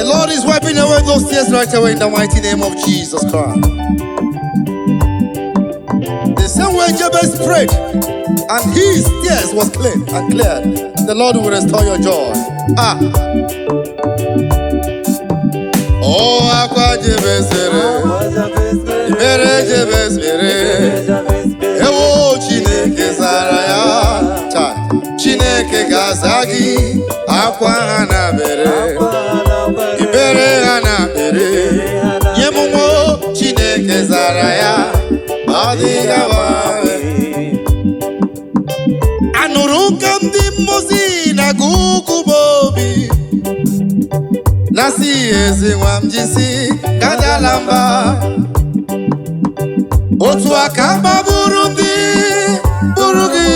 Lord is wiping away those tears right away in the mighty name of Jesus Christ. The same way Jabez prayed and his tears was clean and cleared, the Lord will restore your joy. Ah. Oh, akwa Jabez bere, mere Jabez bere. Ewo, Chineke zara ya. Chai. Chineke ga-aza gị akwa ha na bere. Ibere ha na bere. Nye m nwa, Chineke zara ya. Ọ dịghị agbanwe. Anụrụ ka ndị mmụzi na-agụ ugwu m obi na-asị, ezi nwa m, jisi kadala mba. Otu aka gbagburu ndị bụrụ gị.